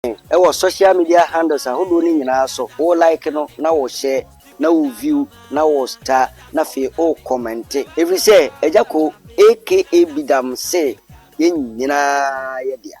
Wɔ social media handles ahodoɔ no nyinaa so, wo like no na wo share na wo view na wo star na afei wo comment. Ɛfiri sɛ Agya Koo aka Bidam se yɛn nyinaa yɛ dea.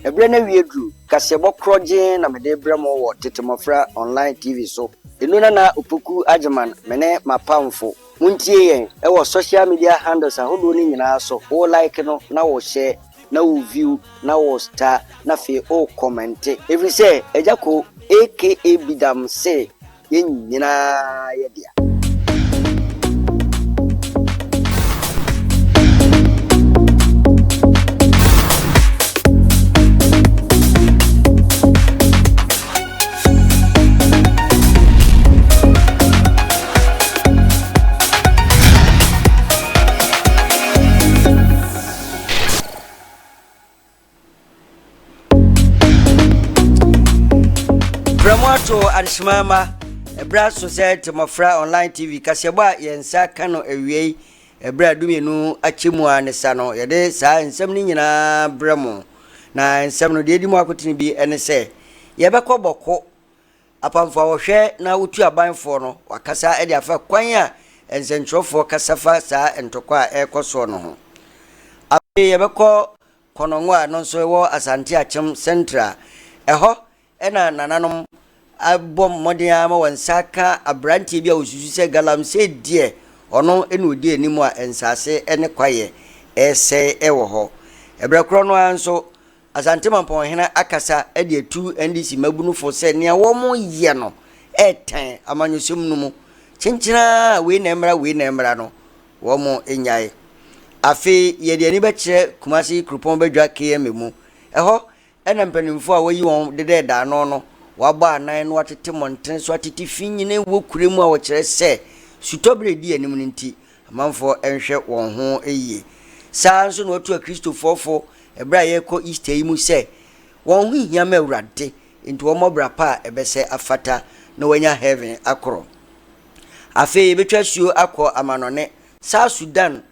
Ɛberɛ no awie duru, kaseɛbɔ korɔgyee na mede rebrɛ mo wɔ Tete Mmɔfra Online TV so. Eno Nana Opoku Agyeman, me ne m'apamfo. Montie yɛn wɔ social media handles ahodoɔ no nyinaa so, wo like no na wo share na wo view na wo star na afei wo kɔmɛnte. Ɛfiri sɛ Agya Koo aka Bidam se yɛn nyinaa yɛ dea. Prɛmo ato adehyema ma ɛberɛ aso sɛ Temɔfra Online TV kaseɛbɔ a yɛn nsa ka no awiei ɛberɛ a dumienu akyɛ mu a ne sa no yɛde saa nsɛm no nyinaa brɛ mo. Na nsɛm no deɛ ɛdi mu akotene bi ne sɛ yɛbɛkɔ bɔko Apamfo a wɔhwɛ na wotu aban foɔ no, wɔakasa de afa kwan a nsɛnkyerɛwfoɔ kasa fa saa ntɔkwa a ɛrekɔ soɔ no ho. Afei yɛbɛkɔ Kɔnɔngo a ɛno nso ɛwɔ Asante Akyem Central. Ɛhɔ na nananom abɔ mmɔden ara ma wɔn nsa aka aberanteɛ bi a wɔsusu sɛ galamsey deɛ ɔno na ɔdi anim a nsase ne kwaeɛ resɛe wɔ hɔ. Ɛberɛ korɔ no ara nso, Asante Mampɔnhene akasa de atu NDC mmabunu fo sɛ nea wɔyɛ no ɛɛtɛn amanyɔsɛm no mu. Kyenkyen ara wei na ɛmmra wei na ɛmmra no, wɔn nnyae. Afei yɛde ani bɛkyerɛ Kumasi Kuropɔn Badwa KMA mu. Ɛhɔ na mpanimfoɔ a wɔayi wɔn dedɛɛda ano no, wɔabɔ anan na wɔatete mmɔntene so atete fi nyina wɔ kuro mu a wɔkyerɛ sɛ sutɔberɛ redi anim no nti, amanfoɔ nhwɛ wɔn ho yie. Saa ara nso na wɔatu Akristofoɔ fo ɛberɛ a yɛrekɔ Easter yi mu sɛ, wɔn ho hia ma Awurade, enti wɔmmɔ bra pa a ɛbɛsɛ afata na wɔanya heaven akorɔ. Afei yɛbɛtwa asuo akɔ amanɔne, South Sudan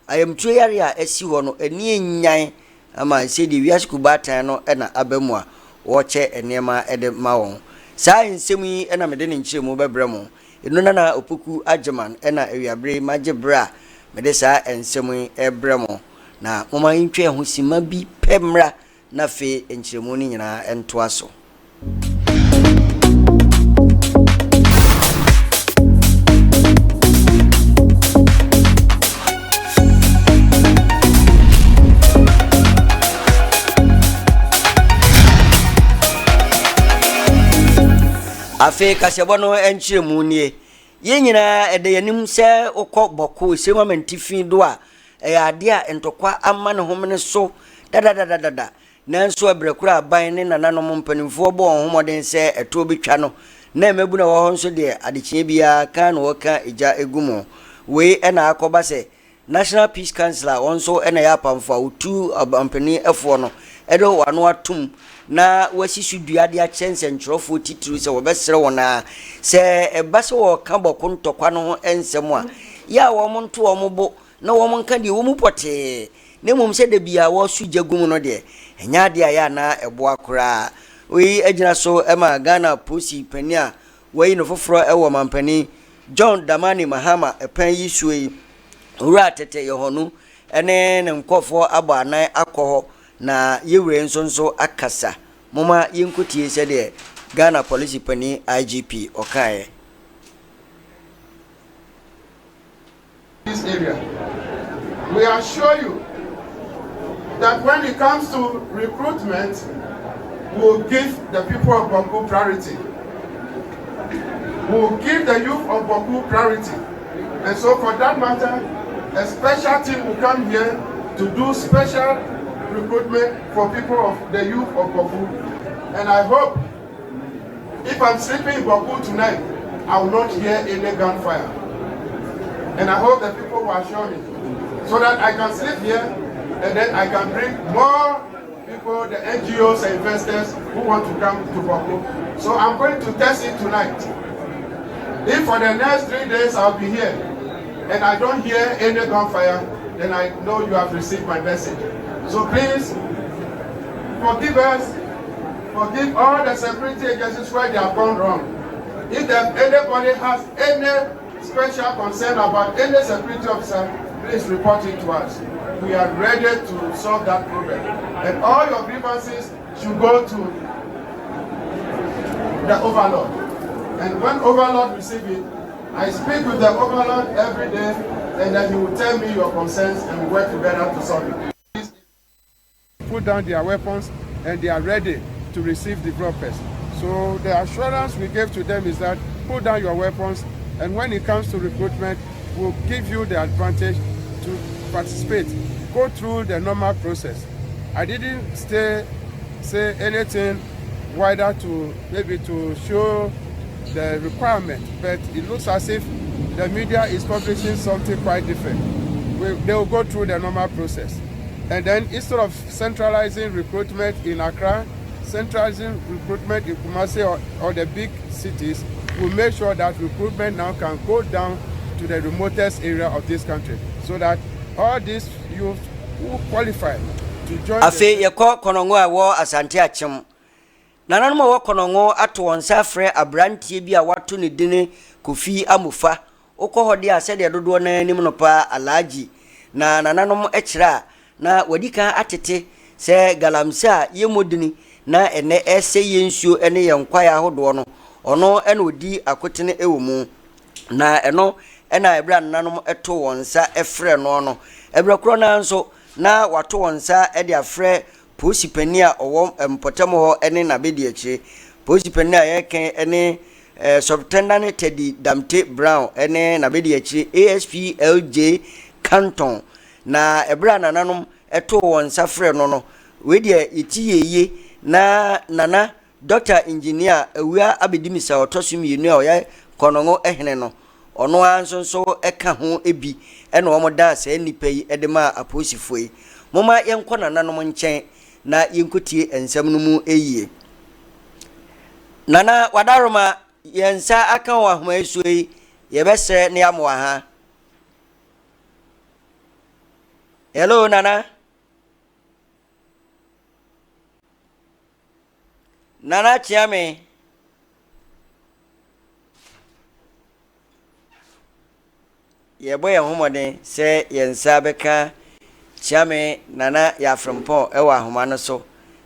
Ayamtuo yare a asi hɔ no ani anyan ama sɛdeɛ wiase kubaatan no na aba mu a wɔkyɛ nneɛma de ma wɔn. Saa nsɛm yi na mede ne nkyerɛmu bɛbrɛ mo. Eno Nana Opoku Agyeman na awiabere yi magye berɛ a mede saa nsɛm yi rebrɛ mo. Na momma yɛntwa yɛn ho simma bi pɛ mmra na afei nkyerɛmu no nyinaa ntoa so. Afei kaseɛbɔ no nkyerɛmu nie. Yɛn nyinaa ɛda yɛn anim sɛ wokɔ Bɔko Esiem Amantifi do a, ɛyɛ adeɛ a ntɔkwa ama ne homene so dadadadada. Nanso ɛberɛ korɔ a aban ne nananom mpanimfoɔ bɔɔ wɔn ho mmɔden sɛ ɛtoɔ bɛtwa no, na mmabunu a wɔwɔ hɔ nso deɛ, adekyeɛ biara ka na wɔka gya gu mu. Wei na akɔba sɛ National Peace Council a wɔn nso na ɛyɛ apamfo a wɔtu ɔmampanin foɔ no de wɔn ano atom na wɔasi so dua de akyerɛ nsɛntwerɛfoɔ titiriw sɛ wɔbɛsrɛ wɔn ara sɛ ɛba sɛ wɔreka bɔko ntɔkwa no ho nsɛm a, yɛ a wɔnto wɔn bo na wɔnka deɛ ɛwɔ mu pɔtee, na mmom sɛ da biara wɔso gya gu mu no deɛ, ɛnyɛ adeɛ a ɛyɛ a na ɛboa koraa. Wei agyina so ma Ghana polisi panin a wɔayi no foforɔ wɔ ɔmampanin John Dramani Mahama pɛn yi soɔ yi, Owura Tete Yohonu ne ne nkurɔfoɔ abɔ anan akɔ hɔ na yɛwura yi nso nso akasa. Momma yɛnkɔtie sɛdeɛ Ghana polisi panin IGP ɔkaeɛ. This area. We assure you that when it comes to recruitment, we'll give the people of Bawku priority. We'll give the youth of Bawku priority. And so for that matter, a special team will come here to do special recruitment for people of the youth of Bawku. And I hope if I'm sleeping in Bawku tonight, I will not hear any gunfire. And I hope the people will assure me so that I can sleep here and then I can bring more people, the NGOs and investors who want to come to Bawku. So I'm going to test it tonight. If for the next 3 days I'll be here, and I don't hear any gunfire, then I know you have received my message. So please, forgive us, forgive all the security agencies where they have gone wrong. If anybody has any special concern about any security officer, please report it to us. We are ready to solve that problem. And all your grievances should go to the overlord. And when overlord receive it, I speak with the overlord every day, and then he will tell me your concerns and we work together to solve it. Put down their weapons and they are ready to receive developers. So the assurance we gave to them is that put down your weapons, and when it comes to recruitment, we'll give you the advantage to participate. Go through the normal process. I didn't stay, say anything wider to maybe to show the requirement, but it looks as if the media is publishing something quite different. They will go through the normal process. And then instead of centralizing recruitment in Accra, centralizing recruitment in Kumasi or the big cities, we'll make sure that recruitment now can go down to the remotest area of this country so that all these youth who qualify to join. Afei yɛkɔ Kɔnɔngo a ɛwɔ Asante Akyem. Nananom a ɛwɔ Kɔnɔngo ato wɔn nsa afrɛ aberanteɛ bi a wɔato ne dini Kofi Amofa. Wokɔ hɔ deɛ a sɛdeɛ dodoɔ no ara nim no paa Alhaji. Na nananom kyerɛ a na wɔadi kan atete sɛ galamsey a yɛmmɔ dini na ɛnnɛ ɛresɛe yɛn nsuo ne yɛn kwaeɛ ahodoɔ no, ɔno na ɔdi akotene wɔ mu. Na ɛno na ɛberɛ a nananom too wɔn nsa frɛɛ noɔ no. Ɛberɛ korɔ no ara nso, na wɔato wɔn nsa de afrɛ polisi panin a ɔwɔ mpɔtam hɔ ne n'abɛdiakyire. Polisi panin a yɛreka ne Subtenant Teddy Damte Brown ne n'abɛdiakyire ASP LJ Canton. Na ɛberɛ a nananom too wɔn nsa frɛɛ no no, wei deɛ yɛti yie na Nana Dɔkta Engineer Awuah Abedimisa a ɔtɔ so mmienu a ɔyɛ Kɔnɔngo hene no, ɔno ara nso nso ka ho bi na wɔdaa saa nnipa yi de maa apolisifoɔ yi. Momma yɛnkɔ nananom nkyɛn na yɛnkɔtie nsɛm no mu yie. Nana Wadaroma, yɛn nsa aka wɔ ahoma yi so yi, yɛbɛsrɛ na yɛamoa ha. Hello, Nana. Nana Kyeame. Yɛbɔ yɛn ho mmɔden sɛ yɛn nsa bɛka Kyeame Nana Yaa Frimpong wɔ ahoma no so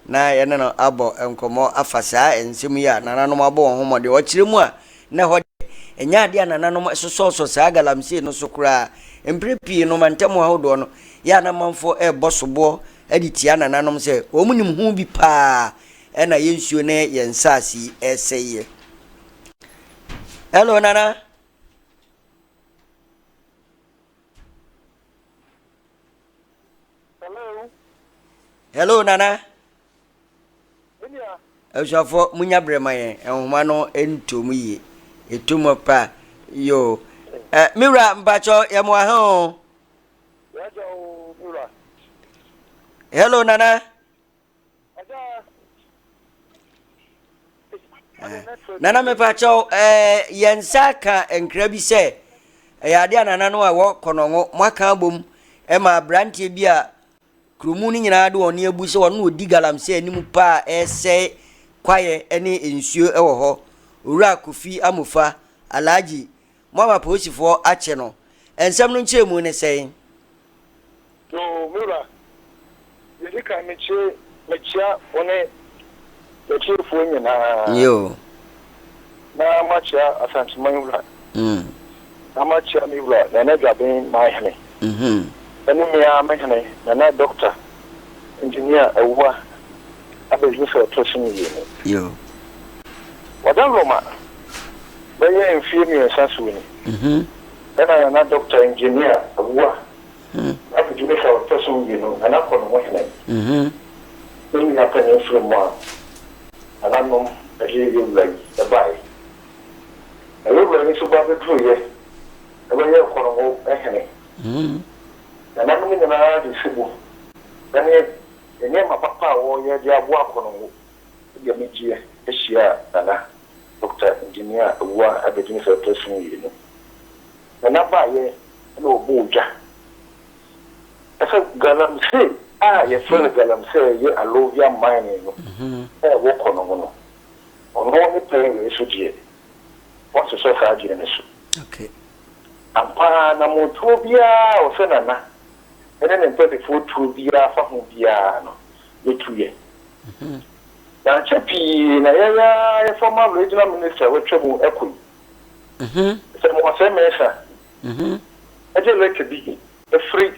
na yɛne no abɔ nkɔmmɔ afa saa nsɛm yi a nananom abɔ wɔn ho mmɔden. Ɔkyerɛ mu a, na ɛhɔ deɛ, ɛnyɛ adeɛ a nananom sosɔsɔ saa galamsey no so koraa. Mprɛ pii no, mantam ahodoɔ no, yɛ a na amanfoɔ rebɔ soboɔ de tia nananom sɛ wɔn nim ho bi paa ɛna yɛn nsuo ne yɛn nsaase yi ɛresɛeɛ. Hello Nana. Hello. Hello Nana. Abusuafoɔ munya berɛ ma yɛn nhoma no nto mu yie ɛto mu pa yoo eh, me wura mpakyɛ yɛ mo aha o. Hello, Nana. Nana mepakyɛw eh, yɛn nsa ka nkra bi sɛ ɛyɛ adeɛ a nana no a ɛwɔ kɔnɔngo moaka abom ma aberanteɛ bi a kuromu no nyinaa de wɔn ani abu sɛ ɔno na ɔdi galamsey anim paa a ɛresɛe kwaeɛ ne nsuo wɔ hɔ owura Kofi Amofa Alhaji Moama apolisifoɔ akye no. Nsɛm no nkyerɛmu ne sɛn? Yoo, me wura, deɛ ɛdi kan mekyie, mekyia wo ne w'atiefoɔ nyinaa. Yoo. Na makyia Asanteman wura. Na makyia me wura Nana Dwaben Manhene. Ɛne me ara me hene Nana Dɔkta Engineer Awuah Abednifɛ ɔtɔ so mmienu. Yoo. Ɔdawuroma. Bɛyɛ mfeɛ mmiɛnsa so ni, ɛna Nana Dɔkta Engineer Awuah Abedinifo a ɔtɔ so mmienu, Nana Kɔnoho Hene, ne nua panin firi mu a nananom de yɛn wura yi baeɛ. Na yɛn wura yi nso ba bɛduruiɛ bɛyɛɛ Kɔnoho Hene. Nananom nyinaa de sobo ne nneɛma papa a wɔreyɛ de aboa Kɔnoho de anigyeɛ hyiaa Nana. Dɔkta Engineer Awuah Abedin sɛ ɔtɔ so mmienu. Nana baeɛ Ɛna ɔbɔɔ dwa sɛ galamsey a yɛfrɛ no galamsey a ɛyɛ alluvial mining no a ɛwɔ Kɔnɔngo no, ɔno ne pɛn wei so deɛ, wɔasosɔ saa adeɛ no so. Ampa ara, anammɔntuo biara a ɔsɛ Nana ne ne mpanimfoɔ tuo biara fa ho biara no, yɛtuiɛ. Na ankyɛ pii na yɛn ara yɛn former regional minister a watwa mu kɔ yi, Sir Moatshe Mensah, gye lɛtɛ bi firi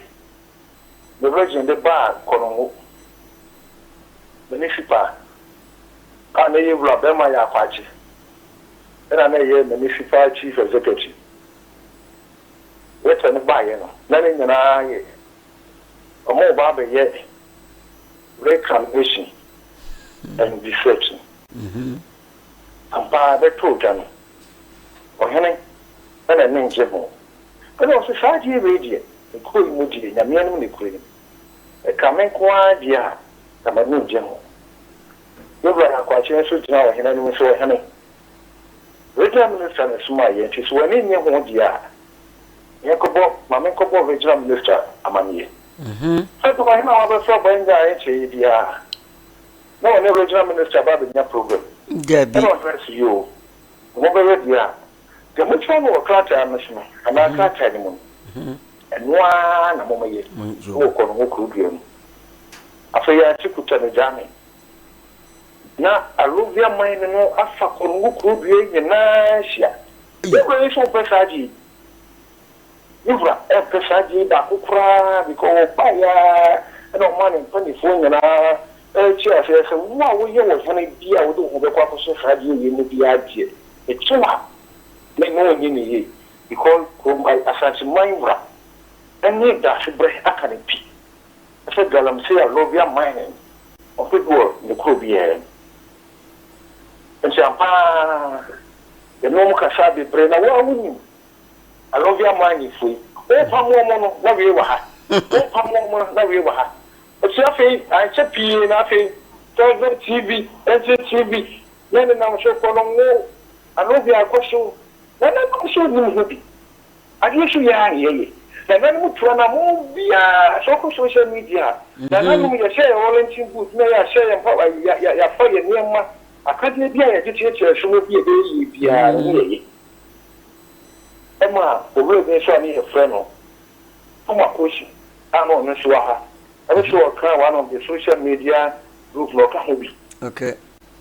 ne region de baa Konongo Municipal a na ɛyɛ Wura Bɛrima Yaw Kwakye na na ɛyɛ Municipal Chief Executive. Lɛtɛ no baeɛ no, na ne nyinaa yɛ wɔreba abɛyɛ reclamation and dredging. Ampa ara bɛtɔɔ dwa no, ɔhene na n'ani nngye ho. Ɛna ɔse, saa adeɛ wei deɛ, me kuro yi mu deɛ, Nyame anim ne kuro yi mu, ɛka me nko ara deɛ a, na m'ani nngye ho. Yɛwura Yakwakye nso gyinaa ɔhene anim sɛ, Ɔhene, Regional Minister na ɛsomaa yɛn, nti sɛ w'ani nnye ho deɛ a, yɛnkɔbɔ, ma menkɔbɔ Regional Minister amaneɛ. Sɛ ɔhene a wabɛfra Bɔngaa nkyɛeɛ yi biara, na ɔne Regional Minister ba abɛnya problem. Dabi. Ɛna ɔhene se, Yoo, mobɛyɛ deɛ a, Deɛ motwerɛ no wɔ krataa no so no, anaa krataa no mu no, ɛno ara na mommɛyɛ wɔ Kɔnɔngo kuro dua mu. Afei Ante Kuta-Negyame, na Alovia man no no afa Kɔnɔngo kuro dua yi nyinaa ahyia. Me wura yi nso mpɛ saa adeɛ yi. Me wura mpɛ saa adeɛ yi baako koraa because ɔbaeɛ ara na ɔmaa ne mpanimfoɔ nyinaa te aseɛ sɛ wo a woyɛ ɔhene bi a wode wo ho bɛkɔ akɔhyɛ saa adeɛ wei mu biara deɛ, Meto a me ne wo nyɛ no yie because kurom Asanteman wura ne Daasebrɛ aka no pi sɛ galamsey alluvial mining ɔmpɛ bi wɔ ne kuro biara mu. Nti ampa ara yɛne wɔn kasaa bebree na wo ara wonim alluvial mining foɔ yi wopam wɔn no na wei wɔ ha, wopam wɔn no na wei wɔ ha. Nti afei ankyɛ pii na afei President TV, NCTV Na nenam so kɔ no ngo ano biako so, nananom nso nnim ho bi. Adeɛ so yɛ ara na yɛyɛ. Nananom tu anamon biara, sɛ wokɔ social media a, nananom yɛhyɛ yɛn Wellington boot na yɛahyɛ yɛn mpa, yɛafa yɛn nneɛma, akadeɛ bi a yɛde kyerɛkyerɛ som bi a ɛbɛyɛ yie biara no ne yɛyɛ. Ɛma owura bi nso a ne yɛfrɛ no Kuma Kosi a na ɔno nso wɔ ha, ɔno nso ɔka one of the social media group na ɔka ho bi. Okay.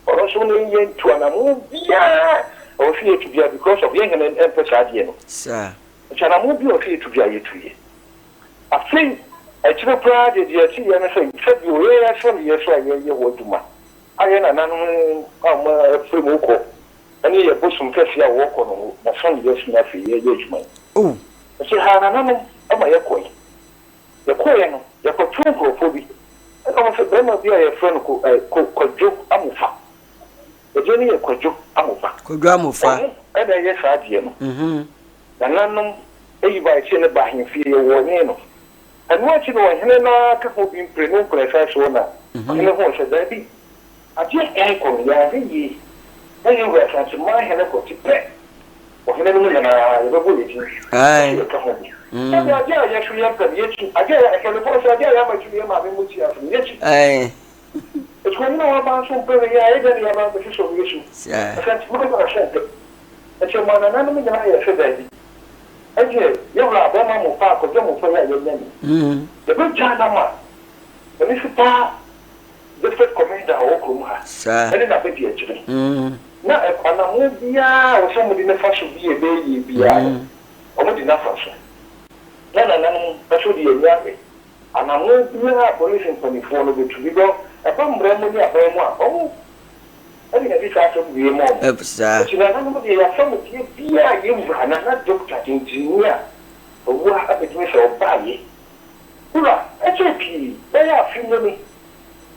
Ɔno nso ne yɛn tu anamon biara a ɔsɛ yɛtu biara because of yɛn hene mpɛ saa adeɛ no. Saa. Nti anamon biara a ɔsɛ yɛtu biara yɛtu yɛ. Afei akyire koraa deɛ deɛ ɛte yɛ ne sɛ sɛdeɛ yɛn asɛmyɛ so a yɛyɛ hɔ adwuma a yɛn nananom a wɔn afiri mu kɔ ne yɛn bosom kɛseɛ a wɔwɔ kɔ no ho n'asɛmyɛ so na afei yɛyɛ adwuma yi. Oh. Nti ha nananom ma yɛkɔe. Yɛkɔeɛ no, yɛkɔtoo nkurɔfoɔ bi. Ɛna wɔn sɛ barima bi a yɛfrɛ no Ko, eh, Ko, Kwadwo Amofa. Edin no yɛ Kwadwo Amofa. Kwadwo Amofa. Ɔno na ɛyɛ saa adeɛ no. Nananom yi bae no baa ahemfie, yɛwɔnee no. Ɛno akyi no, ɔhene no ara ka ho bi mprenu mprɛnsa soɔ na ɔhene huu sɛ daabi, adeɛ a ɛrekɔ no, yɛanhwɛ yie na yɛn wura Asanteman hene kɔte pɛ, Ɔhene no mu nyinaa, yɛbɛbɔ yɛn din sɛ yɛka ho bi. Sɛdeɛ adeɛ a yɛso yɛmpɛ no, yɛkyi. Adeɛ a mpanimfoɔ sɛ adeɛ a yɛama akyi no, yɛn maame mo ti ase no, yɛkyi. Enti ɔhene a waba nso mpɛ wei a, ɛyɛ dɛn na yɛaba abɛsosɔ wei so? Ɛsɛ nti mo nso mpɛ. Enti ɛmaa nananom nyinaa yɛɛ sɛ daabi. Ɛndeɛ, yɛn wura bɛma mo fa akɔgye mo fa yi a yɛanya yi. Yɛbɛgyaa no ama municipal District Commander a ɔwɔ kurom ha ne n'abadiakyiri. Na anammɔn biara a ɛwɔ sɛ wɔde no fa so bi a ɛbɛyɛ yie biara no, wɔde no afa so. Na nananom nso de ani ahwɛ anammɔn biara a polisi mpanimfoɔ no bɛtu because ɛba mmara mu ne aban mu a, wɔn na yɛde saa asɛm wei ma wɔn. Nti nananom deɛ yɛafa mu deɛ biara a yɛn wura Nana Doctor Engineer Awuah abɛduru sɛ ɔbaeɛ Wura, ɛkyɛɛ pii, bɛyɛ afe mu ni,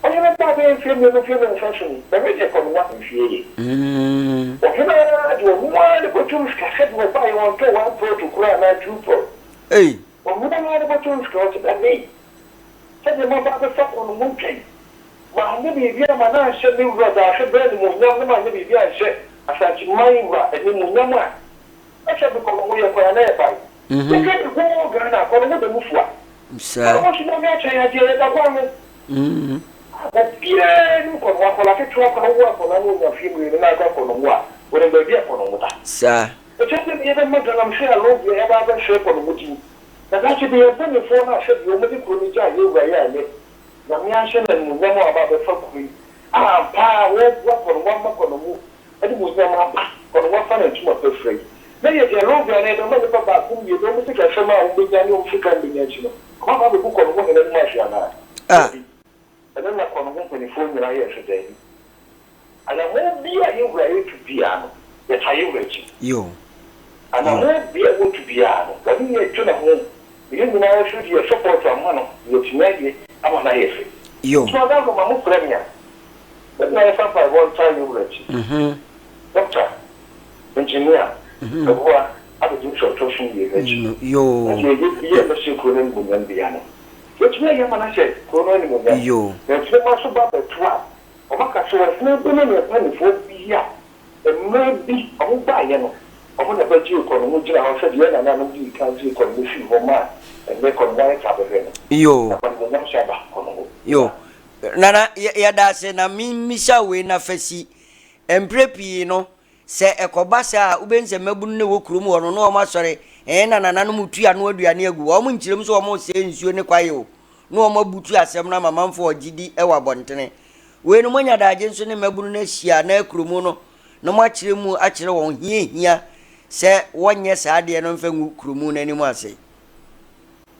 ɔhene baa bɛyɛ mfeɛ mmienu, mfeɛ mmiɛnsa so ni, bɛhwɛ deɛ kɔnowa mfeɛ yɛ. Ɔhene ara de ɔno ara ne bɔtɔm sika, sɛdeɛ ɔbaeɛ ɔntɔɔ one plot koraa anaa two plot. Ɔno ara ne bɔtɔm sika, ɔse dade, sɛdeɛ maba abɛfa kɔnowa dwa yi, manyɛ biribi amma no anhyɛ me wura Daasebrɛ animuonyam na manyɛ biribi anhyɛ Asanteman wura animuonyam a, ɛsɛ mekɔ no ho yɛ koraa na ɛbae. Yɛhwɛ the whole Ghana a, Kɔnɔho da mu fua. Kɔnɔho nso Nyame akyɛ yɛn adeɛ, yɛda kwan ho. Obiara nim Kɔnɔho, akwadaa ketewa koraa wowo akwadaa na ɔnya mfeɛ mmienu na akɔ Kɔnɔho a, ɔnim baabi a Kɔnɔho da. Ɛkyerɛ sɛ yɛbɛma galamsey alobia yɛaba abɛsɛe Kɔnɔho din. Na daakye bi yɛn mpanimfoɔ no a sɛdeɛ wɔde kuro no gyaa yɛn wura yi a ɛnnɛ Nyame ahyɛ no animuonyam a ɔba abɛfa kuro yi a ampa ara wɔreboa Kɔnɔho ama Kɔnɔho animuonyam aba, Kɔnɔho afa ne ntoma pa afira yi. Na yɛde alobia no yɛbɛma nnipa baako mmienu wɔn sikasɛm a wɔbɛnya ne wɔn sika a wɔbɛnya akyi no, wɔaba abɛgu Kɔnɔho hene anim ase anaa? Dabi. Ɛno na Kɔnɔho mpanimfoɔ nyinaa yɛɛ sɛ dabi. Anammɔn biara a yɛn Wura retu biara no, yɛtaa yɛn Wura akyi. Anammɔn biara a wɔtu biara no, wɔne yɛn dwene ho, na yɛn nyinaa nso de yɛn support ama no na yɛatumi ayɛ ama no ayɛ fɛ. Nti madamfo ma mofrɛ me a, yɛn nyinaa yɛmfa mpaebɔ ntaa yɛn Wura akyi. Doctor, Engineer, Awuah abɛdi nso ɔtɔ so mmienu akyi. Na deɛ ɛyɛ biara a ɛbɛhyɛ kuro no animuonyam biara no, yɛatumi ayɛ ama no ahyɛ kuro no animuonyam. Na nkyirema nso ba abɛto a, Wɔaka sɛ ɔhene bi ne ne mpanimfoɔ bi a mmerɛ bi wɔbaeɛ no, wɔn na bɛgyee kɔ no mu gyina hɔ sɛdeɛ yɛn nananom dii kan gyee kɔ no mu sii hɔ maa ɛnnɛ kɔ no mu ayɛ tabɛhwɛ no. Yoo. Na animuonyam nso aba kɔ no hɔ. Yoo. Nana, yɛda ase na memmisa wei na fa si. Mprɛ pii no, sɛ ɛkɔba saa a, wobɛhu sɛ mmabunu no a ɛwɔ kurom hɔ no, na wɔasɔre, ɛɛ na nananom retu ano aduane agu. Wɔn nkyerɛm sɛ wɔresɛe nsuo ne kwaeɛ o, na wɔabutu asɛm no ama amanfoɔ a wɔgye di wɔ abɔntene. Wei no, moanya daagye nso ne mmabunu no ahyia anaa kuromu no na moakyerɛ mu akyerɛ wɔn hia ehia sɛ wɔnyɛ saa adeɛ no mfa ngu kuromu no anim ase.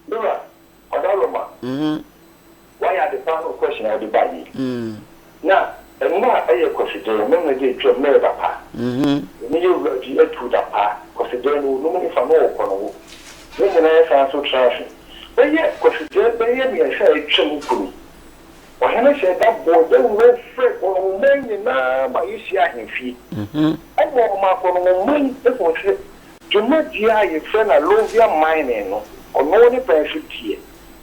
Dora, Ɔdawuroma, wayɛ ade paa ne wo question a wode baeɛ yi. Na mmerɛ a ɛyɛ Kwasidan, me mmerɛ de atwam na ɛyɛ da pa. Yɛne yɛn wura bi atu da pa, Kwasidan no wɔnum ne fa na ɔwɔ Kɔnɔwo. Yɛn nyinaa yɛsan nso traa ase. Bɛyɛ Kwasidan bɛyɛ mmiɛnsa a atwam kɔ ni, Ɔhene hyɛɛ da bɔɔ dawuro frɛɛ Kɔnɔwoman nyinaa ma yɛhyiaa ahemfie. Ɛma ɔmaa Kɔnɔwoman huu sɛ dwumadie a yɛfrɛ no alluvial mining no, ɔno ne pɛn so deɛ,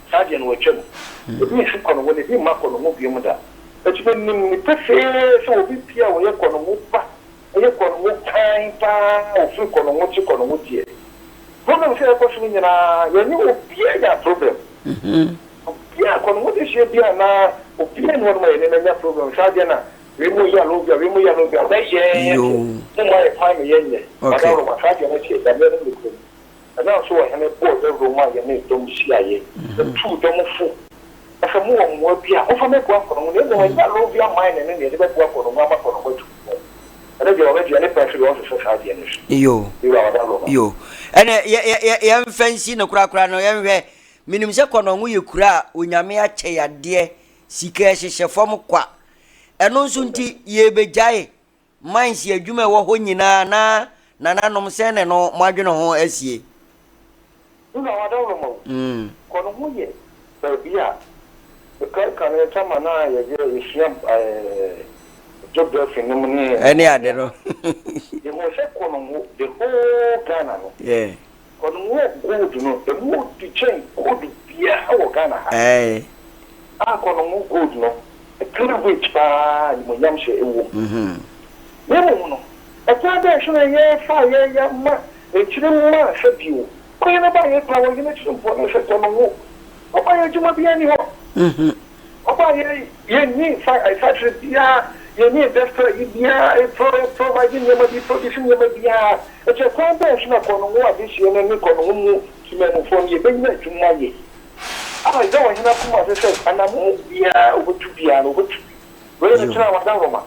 saa deɛ no watwam. Ebi nsi Kɔnɔwo na ebi mma Kɔnɔwo biom da. Enti menim no pefee sɛ obi biara a ɔyɛ Kɔnɔwo ba, ɔyɛ Kɔnɔwo kann pa ara a ɔfiri Kɔnɔwo te Kɔnɔwo deɛ, problem sɛ ɛkɔ so no nyinaa, yɛne obiara nyaa problem. Obiara kɔ no ho dehyeɛ biara anaa obiara nni hɔnom a yɛne no anya problem saa deɛ na wei mo yɛ alobia wei mo yɛ alobia na yɛn deɛ mo mma yɛ kwan ma yɛnyɛ Adaworoma saa deɛ no deɛ Nyame anim nokorɛ mu ɛnam so ɔhene bɔɔ dawuro maa yɛne dɔm hyiaeɛ tuu dɔm fo sɛ mowɔ mmoa bi a momfa mɛboa kɔ no ho na mmom ɛnyɛ alobia mining no na yɛde bɛboa kɔ no ho ama kɔ no ho atu mpɔn ɛno deɛ ɔno deɛ ne pɛn so deɛ ɔnsesa saa deɛ no so Yoo Wura Adaworoma. Yoo ɛnɛ yɛ yɛ yɛmfa nsi no korakora no yɛnhwɛ Menim sɛ Kɔnɔngo yɛ kuro a Onyame akyɛ yadeɛ, sika ɛhyehyɛ fam kwa. Ɛno nso nti yɛrebɛgyae mines adwuma ɛwɔ hɔ nyinaa na nananom sɛn na ɛno moadwene ho asie? Nna wadawuroma o. Kɔnɔngo yɛ baabi a mekae kane tama no a yɛyɛ yɛsua geography nom ne Ɛne ade no. Yɛhuu sɛ Kɔnɔngo the whole Ghana no. Yeah. Ɔno wɔ gold no ɛmu ɔdu kyɛn gold biara wɔ Ghana ha. A kɔ no ho gold no clear weight paa animuonyam hyɛ ɛwɔ mu. Na mmom no ɛkwan bɛn so na yɛfa a yɛyɛ ma akyire mma sɛ bio kwan no ba yɛ kura wɔ hene tirimpɔ no sɛ kɔ no ho ɔba yɛ adwuma biara ni hɔ. Ɔbaa yɛ yɛnni factory biara, yɛnni industrial yi biara, pro provide nneɛma bi, produce nneɛma biara. Nti ɛkwan bɛn so na Kɔnongo adehyeɛ no ne Kɔnongo mu temanmufoɔ no yɛbɛnya adwuma yɛ? A ɛda ɔhene akoma so sɛ anammɔn biara a ɔbɛtu biara no ɔbɛtu bi. Wei no kyena Wadaworoma,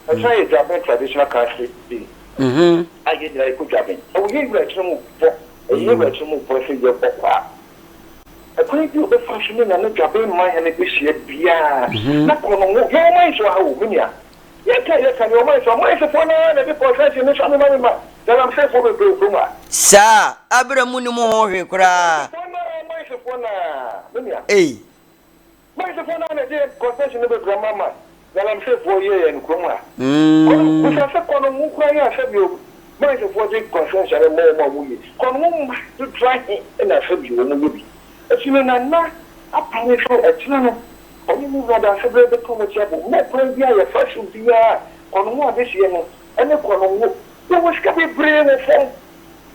ɛkyena yɛ Dwaben Traditional Council Day a yɛn nyinaa yɛkɔ Dwaben. Ɛwɔ yɛn wura kyena mu bɔ, ɛyɛ yɛn wura kyena mu bɔ sɛ yɛbɔ kwa. Ɛkwan bi a ɔbɛfa so ne Nana Dwaben Manhene bɛhyia biara, na kɔ no ho. Yɛn ɔman so ha o, me nua. Yɛka a yɛka, yɛn ɔman so, ɔmansofoɔ no ara na ɛde kɔnfɛnhyen no sane ma me ma galamseyfoɔ bebree wɔ kurom ha. Saa, aberɛ mu nni mo ho hwee koraa. Ɔmansofoɔ no ara, ɔmansofoɔ no ara, me nua. Ei. Mansfoɔ no ara na ɛde concession no bebree ma ma galamseyfoɔ yɛ yɛn kurom ha. Kɔ no, bisa sɛ kɔ no ho koraa yɛ asɛ bio. Mansfoɔ de concession no ma wɔn a wɔyɛ. Kɔ no ho mma dodoɔ ahe na asɛ bio wɔn yɛ bi. Ɛti no Nana apane sɛ ɛkyena no ɔne ne wura Dasebrɛ bɛka wɔn akyi abom na kwan biara a yɛfa so biara kɔ no ho adehyeɛ no ne kɔ no ho. Yɛwɔ sika bebree wɔ fam.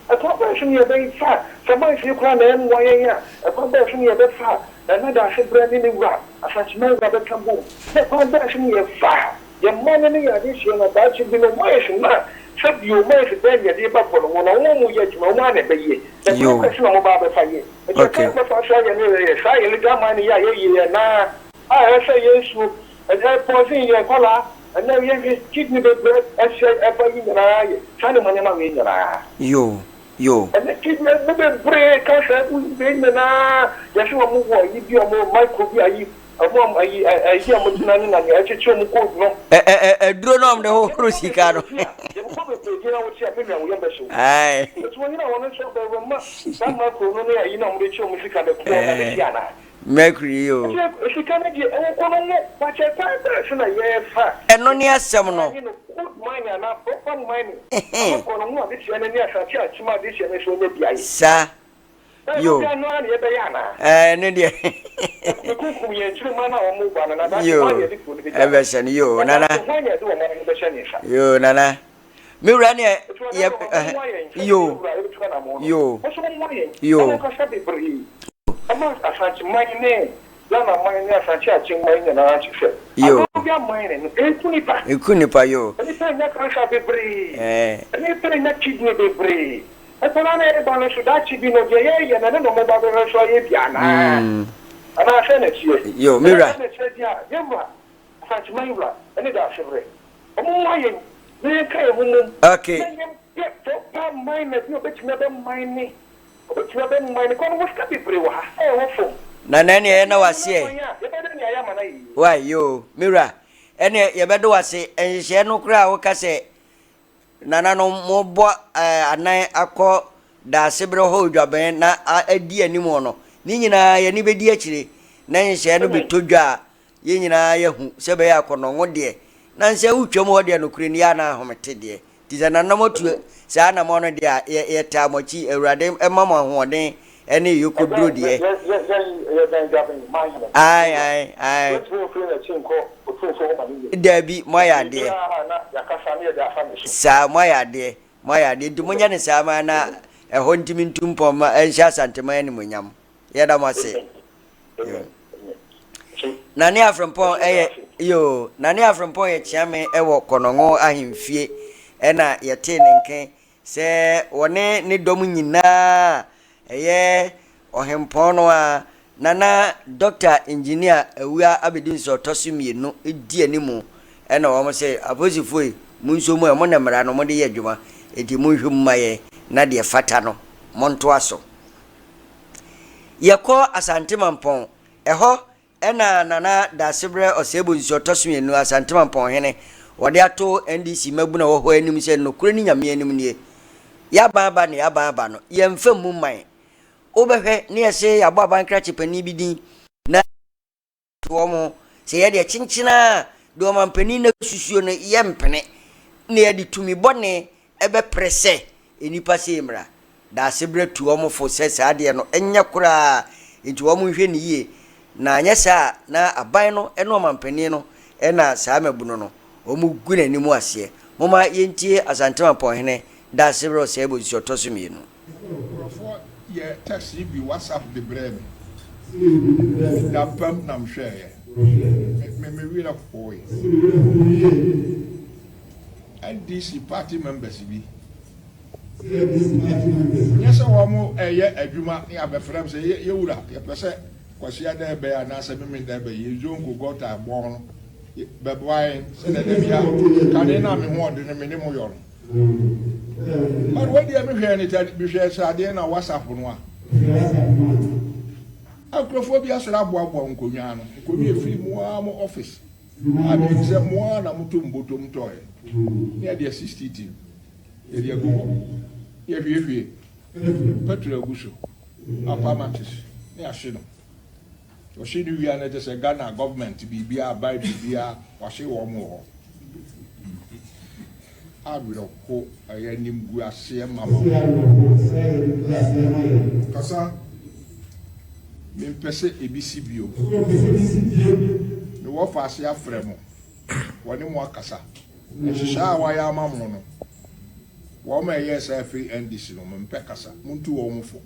Ɛkwan bɛn so na yɛbɛfa a, sɛ mines yi koraa na ɛmmoa yɛn a, ɛkwan bɛn so na yɛbɛfa a Nana Daasebrɛ ne ne wura, Asanteman wura bɛka bom? Na ɛkwan bɛn so na yɛfa a yɛn mma no ne yɛn adehyeɛ no daakye bi no mines no a, sɛ bio mines bɛn na yɛde reba kɔ no ho na wɔn a wɔyɛ adwuma wɔn ara na ɛbɛyɛ? Na ɛkwan bɛn so na wɔba abɛfa yɛ? Nti ɛkwan a wɔbɛfa so ayɛ no yɛ saa illegal mining yi a yɛyɛ yi anaa? A ɛsɛ yɛn nsuo, ɛnɛ poison yɛn nkwadaa, ɛnɛ yɛhwɛ kidney bebree ɛsɛ ɛba yi nyinaa yɛ saa nneɛma nneɛma wei nyinaa. Yoo, yoo. Ɛnɛ kidney mu bebree cancer ɛgu wei nyinaa yɛsɛ wɔn wɔ ayi bi wɔn micro bi ayi wɔn ayi ayi a wɔn gyina ne na nea ɛkyekyere wɔn gold no. Ɛ ɛ ɛ aduro na wɔn de hohoro sika no. Yɛbɛkɔ bebree gyina wɔn ti a me nua wo yam bɛhyew. Ae. Eti wɔn nyina wɔn nso bɛwɔ ma saa micro no ne ayi na wɔn de kye wɔn sika no ɛkoɔ na ne ti anaa. Mercury yi o. Nti sika no deɛ ɛwɔ kɔ no ho but ɛkwan bɛn so na yɛfa. Ɛno ne asɛm no. Yɛ no good mining anaa proper mining ama kɔ no ho adesua no ne asase akyem adesua no nso anya bi ayɛ. Saa. Ɛno Yoo. deɛ ɛno ara na yɛbɛyɛ anaa? Ɛɛ ɛno deɛ. Yɛkunkum yɛn nkyirimma no a wɔn ba no na daakye Yoo. hwan na yɛde kuro no bɛgya no? Ɛbɛhyɛ no yoo Na nana. daakye hwan na yɛde ɔman no bɛhyɛ ne nsa? Yoo nana. Me wura neɛ Nti ɔda yɛ no ɔmmoa yɛn sɛdeɛ yɛn yoo wura retu anamɔn no. yoo Mo nso mommoa yɛn na yoo. monkasa bebree mma Asante man ne Ghana man ne Asante Akyem man nyinaa nte sɛ Yoo. Alobia man no ɛku nipa. Ɛku nipa yoo. Nnipa renya cancer bebree, Ɛɛ. nnipa renya kidney bebree. Nkwadaa no a ɛreba no nso daakye bi no deɛ yɛreyɛ no ɛno na wɔba bɛhwɛ so ayɛ bi anaa? Anaa sɛn na ɛteɛ? Yoo me Ɛnna wura. sɛn na ɛteɛ deɛ a, yɛn wura Asanteman wura ne Daasebrɛ, wɔmmoa yɛn na yɛnka yɛn ho mmom na yɛmpɛ proper miner bi a ɔbɛtumi abɛ mine, ɔbɛtumi abɛ mine, kɔ no wɔ sika bebree wɔ ha a ɛwɔ fam. Nana ɛneɛ Nti yɛda yɛhu wo ase n'akwan ɛ. a, yɛbɛyɛ dɛn ne ayɛ ama no ayɛ yie? Wai yoo, me wura, ɛneɛ yɛbɛda wo ase, nhyehyɛɛ no koraa a woka sɛ nananom mobɔ anan akɔ Daasebrɛ hɔ odwabɛn na adi anim no, ne nyinaa yɛne bɛdi akyire, na nhyehyɛɛ no bɛtɔ dwa a, Yɛn nyinaa yɛahu sɛ ɛbɛyɛ akɔnnɔngo deɛ, na sɛ wotwam hɔ deɛ nokorɛ ni a na ahomete deɛ. Nti sɛ nananom atu saa anammɔn no deɛ a, yɛ, yɛtaa mo akyi. Awurade mma mo ahoɔden ne yɔkɔduro deɛ. Ae, ae, ae. Daabi, moayɛ adeɛ. Saa, moayɛ adeɛ. Moayɛ adeɛ. Nti monyɛ no saa ma na ɛhɔ ntumi ntu mpɔn ma ɛnhyɛ Asanteman animuonyam. Yɛda mo ase. Nane Afrempong yɛ yoo Nane Afrempong yɛ kyeame wɔ Kɔnɔngo ahemfie ɛna yɛtee ne nke sɛ wɔne ne dɔm nyinaa ɛyɛ ɔhempɔn no a Nana Dɔkta Engineer Awua Abedinso ɔtɔ so mmienu di animu ɛna wɔn sɛ apolisifoɔ yi monso mu ɛ mo na mmara no mode yɛ adwuma enti monhwɛ mu ma yɛn na deɛ fata no montoa so. Yɛkɔ Asante Mampɔn, ɛhɔ na Nana Daasebrɛ Ɔsɛɛbo Nsuo Ɔtɔsomienu, Asante Mampɔn Hene, wɔde ato NDC mmabunu a ɛwɔ hɔ anim sɛ nokorɛ ne Nyame anim nie, yɛaban aba ne yɛaban aba no, yɛmfa mmu mman. Wobɛhwɛ ne yɛse yɛabɔ aban krakye panin bi din na. wɔn ho. Sɛ yɛ deɛ kyenkyen ara deɛ ɔmampanin no asusuo no yɛmpene na yɛde tumi bɔne bɛpere sɛ nnipa sei mmra. Daasebrɛ tu wɔn fo sɛ saa adeɛ no nyɛ koraa nti wɔn nhwɛ no yie na anyɛ saa a na aban no ne ɔmampanin no na saa mmabunu no wɔn gu n'anim aseɛ. Momma yɛntie Asante Mampɔnhene Daasebrɛ Ɔsɛe Bonsu ɔtɔ so mmienu. Nkurɔfoɔ yɛɛ text yi bi WhatsApp de brɛɛ me. Da pam na mehwɛeɛ. Me me werɛ hooe. NDC party members bi. Nyɛ sɛ wɔn ɛyɛ adwuma ne abɛfrɛ m sɛ yɛ wura yɛpɛ sɛ Kwasiada ɛbɛyɛ anaasɛ Memenda ɛbɛyɛ yɛ zonko gɔta bɔn no bɛboa yɛn sɛdeɛ da bia kane no a me ho ɔde no me ne mo yɔ no. But wei deɛ mehwɛɛ ne tɛ mehwɛɛ sradeɛ na WhatsApp no a. Nkurɔfoɔ bi asɔre aboaboa nkonnwa ano. Nkonnwa efiri mo ara mo office. A menim sɛ mo ara na moto mbotom tɔɛ. Ne yɛde asi street mu. Yɛde agu hɔ. Ne yɛhwiehwie petrol agu so. Apa matches ne yɛahye no. Wɔhye no wie a na kyerɛ sɛ Ghana government biribiara aban biribiara wɔahye wɔn wɔ hɔ. Awerɛho ɛyɛ animguaseɛ ma ma. Kasa mempɛ sɛ ebi si bio. Me wɔfaase afrɛ mo, wɔne mo akasa. Nhyehyɛe a wɔayɛ ama mo no. Wɔn a ɛyɛɛ saa firi NDC no, mempɛ kasa. Montu wɔn fo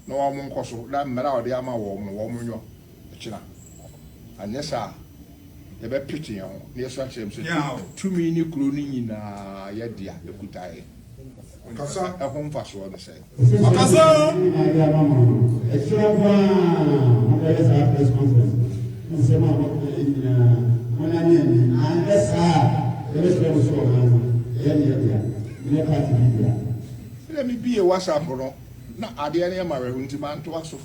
na wɔn nkɔ so na mmara a wɔde ama wɔn no, wɔn nyɔ kyena. Anyɛ saa a, yɛbɛpete yɛn ho na yɛsan kyerɛ mu sɛ tumi ne kuro no nyinaa yɛ dea, ɛkuta yɛn. Kasa ɛho mfasoɔ ne sɛn? Ɔkasa o! Nyinaa de ama mo no, ɛkyerɛ nko ara mobɛyɛ saa press conference no, nsɛm a moka yi nyinaa monane ani, anyɛ saa a yɛbɛkyerɛ mo sɛ ɔman no ɛyɛ ne yɛ dea, ɛnyɛ party bi dea. Ɛna me bie WhatsApp no na adeɛ no yɛ me awerɛho nti mantoa so.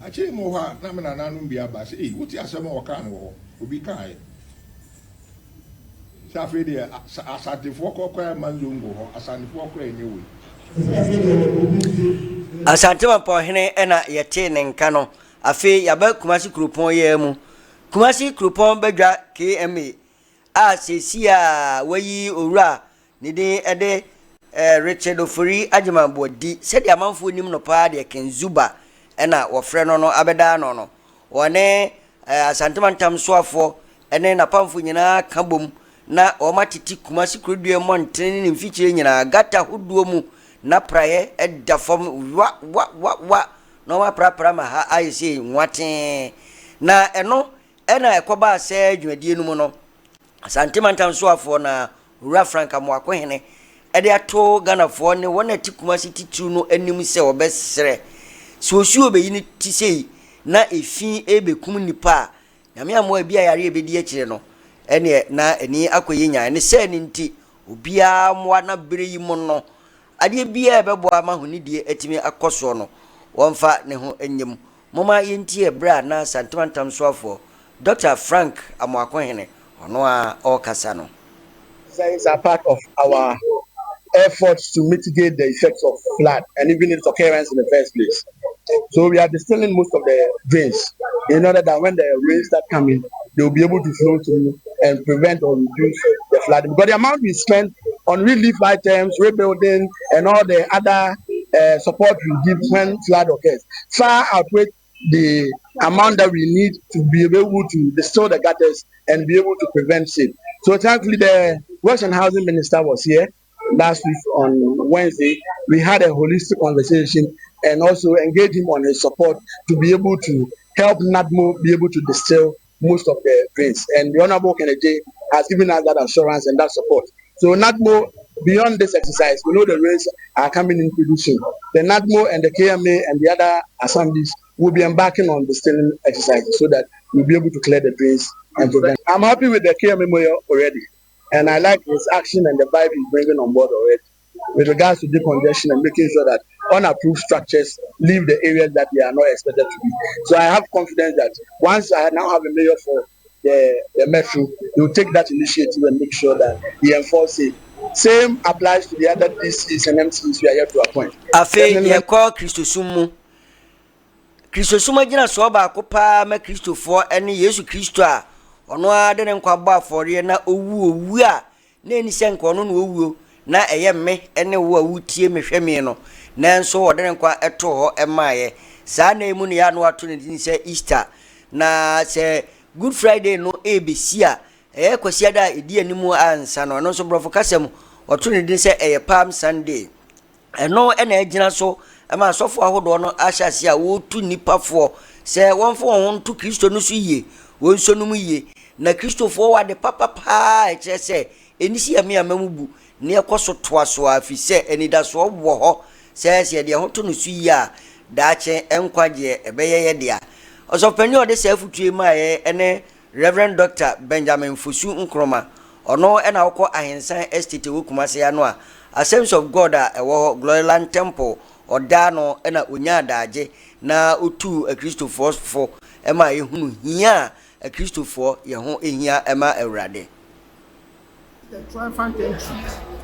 Akyire mu wɔ hɔ a na me nananom bi aba sɛ ei wote asɛm a wɔkaa no wɔ hɔ? Obi kaeɛ sɛ afei deɛ Asantefoɔ kɔ koraa mma nzongo hɔ, Asantefoɔ koraa nyɛ wei. Asante Mampɔnhene na yɛtee ne nka no. Afei yɛaba Kumasi kuropɔn yi ara mu. Kumasi kuropɔn badwa KMA a seesei a wɔayi owura Ne din de Richard Ofori Agyeman Boadi. Sɛdeɛ amanfoɔ nim no paa deɛ Ken Zuba na wɔfrɛ no no abɛda ano no, wɔne Asante Mantam soafoɔ ne n'apamfoɔ nyinaa ka bom na wɔatete Kumasi kurodua mmɔntene ne ne mfikyire nyinaa, gata hodoɔ mu na praeɛ da fam wa wa wa wa na wɔaprapra ma ha ayɛ sei nwatee. Na ɛno na ɛkɔbaa sɛ dwumadie no mu no, Asante Mantam soafoɔ na Owura Frank Amoakohene de ato Ghanafoɔ ne wɔn a ɛte Kumasi titiriw no anim sɛ wɔbɛsrɛ sɛ osuo bɛyi no ti sei na efi rebɛkum nnipa a, Nyame ammoa ebi a yareɛ bɛdi akyire no, ɛneɛ na ani akɔyɛ nyan. Ne sɛɛ no nti, obiara mmoa na berɛ yi mu no, adeɛ biara a ɛbɛboa ma ahonidie atumi akɔ soɔ no, wɔmfa ne ho nyɛ mu. Momma yɛntie berɛ a na Asante Mantam soafoɔ, Dɔkta Frank Amoakohene, ɔno ara ɔrekasa no. These are part of our efforts to mitigate the effects of flood and even its occurrence in the first place. So we are distilling most of the drains in order that when the rains start coming, they will be able to flow through and prevent or reduce the flooding. Because the amount we spend on relief items, rebuilding, and all the other support we give when flood occurs far outweigh the amount that we need to be able to distill the gutters and be able to prevent it. So thankfully, the Works and Housing Minister was here last week on Wednesday. We had a holistic conversation and also engaged him on his support to be able to help NADMO be able to distill most of the drains. And the Honorable Kennedy has given us that assurance and that support. So NADMO, beyond this exercise, we know the rains are coming in pretty soon. The NADMO and the KMA and the other assemblies will be embarking on distilling exercises so that we'll be able to clear the drains and prevent. I'm happy with the KMA mayor already, and I like his action and the vibe he's bringing on board already with regards to decongestion and making sure that unapproved structures leave the areas that they are not expected to be. So I have confidence that once I now have a mayor for the metro, he will take that initiative and make sure that he enforces it. Same applies to the other DCs and MCs we are yet to appoint. Afei yɛkɔ Kristosom mu. Kristosom agyinasoɔ baako paa ma Kristofoɔ ne Yesu Kristo a ɔno ara de ne nkwa bɔ afɔreɛ na ɔwu owu a na ɛnni sɛ nka ɔno na ɔwuo, na ɛyɛ me ne wo a wotie me hwɛ me no, nanso ɔde ne nkwa too hɔ maeɛ. Saa nna yi mu na yɛ a na wɔato ne din sɛ Easter. Na sɛ Good Friday no rebɛsi a, ɛyɛ Kwasiada a ɛdi anim ansa no, ɛno nso Borɔfo kasa mu, wɔto ne din sɛ ɛyɛ Palm Sunday. Ɛno na agyina so ma asɔfoɔ ahodoɔ no ahyɛ aseɛ a wɔretu nnipa foɔ sɛ wɔmfa wɔn ho nto Kristo no so yie, wɔnsɔ no mu yie. Na Kristofoɔ wɔ ade papa paa a ɛkyerɛ sɛ ɛnni sɛ yɛme ama mu bu na yɛkɔ so toa so ara ɛfiri sɛ anidasoɔ wɔ hɔ sɛ sɛ yɛde yɛn ho to no so yie a, daakye nkwagyeɛ ɛbɛyɛ yɛ dea. Ɔsɔfopanin a ɔde saa afotuo yi maeɛ ne Rev. Dɔkta Benjamin Fosu Nkrumah, ɔno na ɔkɔ Ahensan Estate ɛwɔ Kumasi ano a Assemblies of God a ɛwɔ hɔ, Gloryland Temple, ɔdaa no na ɔnyaa daagye na ɔtuu Akristofoɔ fo ma yɛhunu hia a Akristofoɔ yɛn ho hia ma Awurade. The triumphant entry.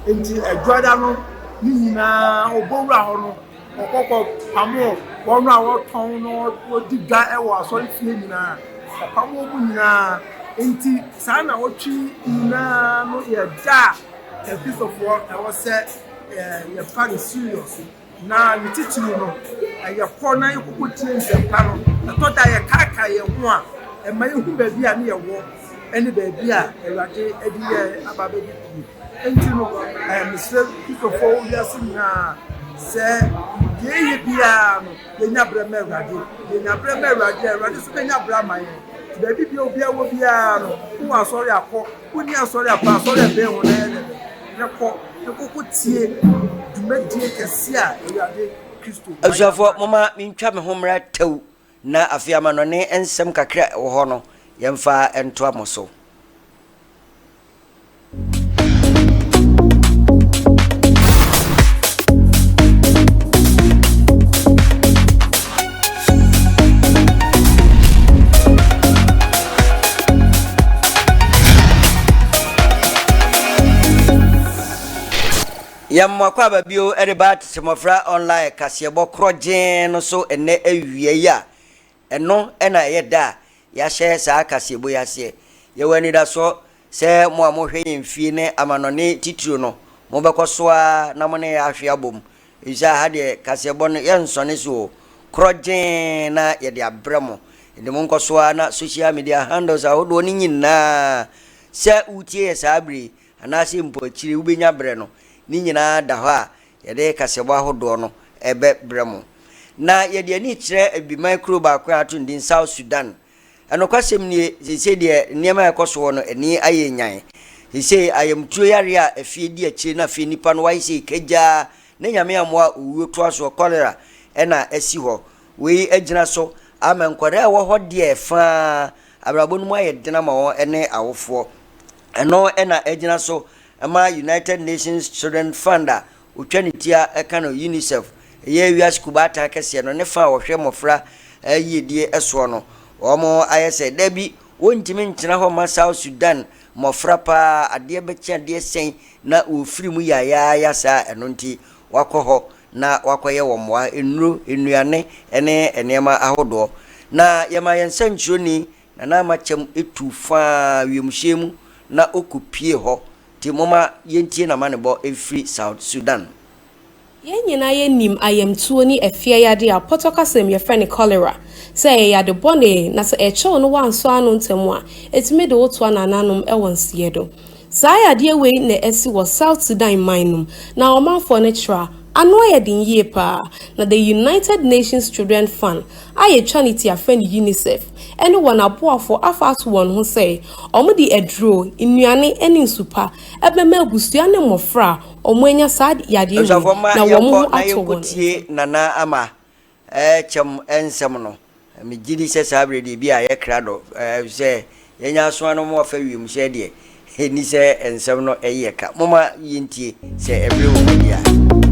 Enti Adwada no ne nyinaa ɔbɔ wura hɔ no, ɔkɔ kɔ pamo wɔn a wɔtɔn na wɔdi dwa wɔ asɔrefie nyinaa. Ɔpamo wɔn nyinaa. Enti saa na wɔtwe nyinaa no yɛ da a Akristofoɔ ɛwɔ sɛ yɛfa no serious. Na ne titiriw no, ɛyɛ kɔ na yɛkɔkɔtie nsɛmpa no. Ɛtɔ da a yɛkaakae yɛn ho a, ɛma yehu baabi a na yɛwɔ ne baabi a Awurade de yɛn aba abɛdu pie. Enti no, mesrɛ Kristofoɔ wɔ wiase nyinaa sɛ deɛ yɛyɛ biara no, yɛnya berɛ ma Awurade. Yɛnya berɛ ma Awurade a, Awurade nso bɛnya berɛ ama yɛn. Nti baabi biara obiara wɔ biara no, wowɔ asɔre a kɔ, wonni asɔre a kɔ asɔre a ɛbɛn wo na yɛ dɛ bɛn, na kɔ na kɔkɔ tie dwumadie kɛseɛ a Awurade Kristo ayɛ Abusuafoɔ, ama momma mentwa me ho mmra tɛw na afei amanɔne nsɛm kakra a ɛwɔ hɔ no, yɛmfa ntoa mo so. Yɛn mmoakɔ aba bio de ba Tete Mmɔfra Online kaseɛbɔ korɔgyee no so ɛnnɛ awia yi a ɛno na ɛyɛ da a yɛahyɛ saa kaseɛbɔ yi aseɛ. Yɛwɔ anidasoɔ sɛ mo a mohwɛ yɛn fie ne amanɔne titiriw no, mobɛkɔ so ara na mo ne yɛn ahwe abom, efisɛ aha deɛ kaseɛbɔ no yɛnsɔne so o, korɔgyee na yɛde abrɛ mo. Enti monkɔ so ara na social media handles ahodoɔ no nyinaa, sɛ woretie yɛn saa berɛ yi, anaasɛ mpo akyire yi wobɛnya berɛ no, ne nyinaa da hɔ a yɛde kaseɛbɔ ahodoɔ no bɛbrɛ mo. Na yɛde ani rekyerɛ Abibiman kuro baako a ato ne din South Sudan. Nokwasɛm nie, seesei deɛ nneɛma a ɛkɔ so hɔ no, ani ayɛ nyan. Seesei ayamtuo yareɛ a afie di akyire na afei nnipa no wɔayɛ sei kagyaa na Nyame ammoa a owuo toa soɔ, cholera, na asi hɔ. Wei agyina so ama nkwadaa a ɛwɔ hɔ deɛ faa abrabɔ no mu ayɛ den ama wɔn ne awofoɔ. Ɛno na agyina so ma United Nations Children Fund a Otwa ne ti a ɛka no UNICEF, ɛyɛ wiase kubaatan kɛseɛ no ne fa a wɔhwɛ mmɔfra yiedie soɔ no, wɔayɛ sɛ dabi wɔntumi ntena hɔ mma South Sudan mmɔfra paa adeɛ bɛkye adeɛ sɛn na wɔfiri mu yayaaya saa ɛno nti wɔakɔ hɔ na wɔakɔyɛ wɔn mmoa, nnuro, nnuane ne nneɛma ahodoɔ. Na yɛma yɛn sɛnkyerɛni Nana Ama Kyɛm tuu faa wiemhyɛn mu na ɔkɔpuee hɔ Nti momma yɛntie n'amanebɔ mfiri South Sudan. Yɛn nyinaa yɛnim ayamtuo ne afia yadeɛ a pɔtɔ kasa mu yɛfrɛ no cholera sɛ ɛyɛ yade bɔne na sɛ ɛkyɛ wo no woansɔ ano ntɛm a ɛtumi de wo toa nananom wɔ nseɛ do. Saa yadeɛ wei na asi wɔ South Sudan man no mu na ɔmanfoɔ no kyerɛ a ano ayɛ den yie paa na the United Nations Children Fund a yɛtwa ne ti a frɛ no UNICEF ne wɔn aboafoɔ afa ato wɔn ho sɛ wɔde aduro, nnuane ne nsu pa bɛma abusua ne mmɔfra a wɔanya saa yadeɛ wei Abusuafoɔ mma na wɔn yɛnkɔ ho na atɔ wɔn yɛnkɔtie ntɛm. Nana Ama Kyɛm nsɛm no. Megye di sɛ saa berɛ deɛ bi a ayɛ krado sɛ yɛanya aso ano ma wafa wiemhyɛn deɛ, ɛnni sɛ nsɛm no yɛ ka. Momma yɛntie sɛ ɛberɛ wɔ mu deɛ a.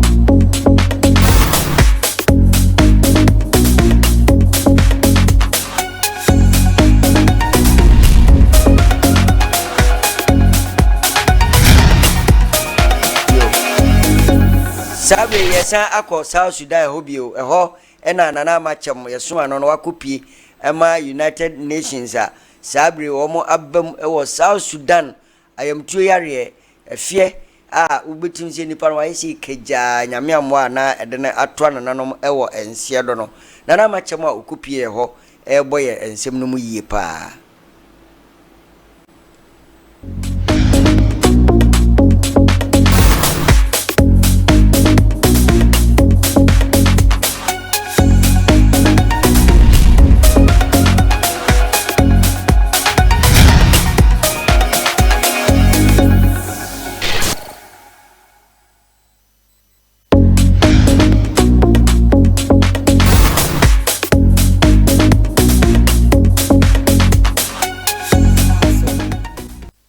Saa bere yi yɛsan akɔ South Sudan hɔ bio. Ɛhɔ na Nana Ama Kyɛm yɛsoma no na wakɔpue ma United Nations a saa bere yi wɔn aba mu wɔ South Sudan ayamtuo yareɛ, ɛfeɛ a wobɛtumi sɛ nipa no wayɛ sei kagyaa Nyame ammoa a na ɛde no atoa nananom wɔ nseɛ do no. Nana Ama Kyɛm a ɔkɔpueɛ hɔ rebɔ yɛn nsɛm no mu yie paa.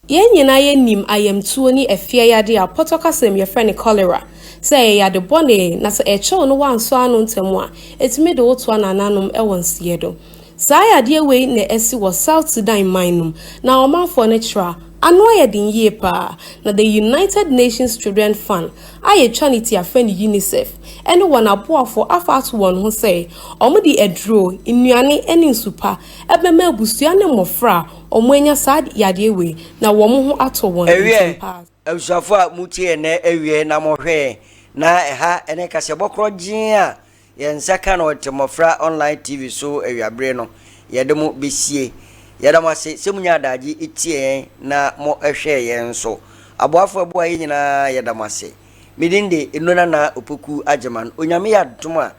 Yɛn nyinaa yɛnim ayamtuo ne afia yadeɛ a pɔtɔ kasa mu yɛfrɛ no cholera sɛ ɛyɛ yade bɔne na sɛ ɛkyɛ wo no woansɔ ano ntɛm a ɛtumi de wo toa nananom wɔ nseɛ do. Saa yadeɛ wei na asi wɔ South Sudan man no mu na ɔmanfoɔ no kyerɛ a ano ayɛ den yie paa na the United Nations Children Fund a yɛtwa ne ti a frɛ no UNICEF ne wɔn aboafoɔ afa ato wɔn ho sɛ wɔde aduro, nnuane ne nsu pa bɛma abusua ne mmɔfra a wɔanya saa yadeɛ wei na wɔn ho atɔ wɔn Ɛwiɛ, ntɛm paa. abusuafo a motie yɛn nnɛ awiei na mohwɛ yɛn, na ɛha ne kaseɛbɔ korɔgyenn a Yɛn nsa ka no wɔ Mmɔfra Online TV so awiabere no, yɛde mo besie. Yɛda mo ase sɛ munya adagye tiee yɛn na mohwɛɛ yɛn nso. Aboafo a ɛboa yɛn nyinaa yɛda mo ase. Me din de Eno Nana Opoku Agyeman. Onyame yɛ adom a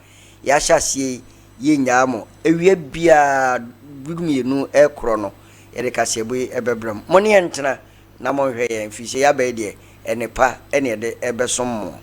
yɛahyɛ aseɛ yi, yɛnnyaa mo. Awia biara dumienu rekorɔ no, yɛde kaseɛbɔ yi bɛbrɛ mo. Mo ne yɛn ntena na monhwɛ yɛn, ɛfiri sɛ yɛaba yi deɛ, nnepa na yɛde rebɛsom mo.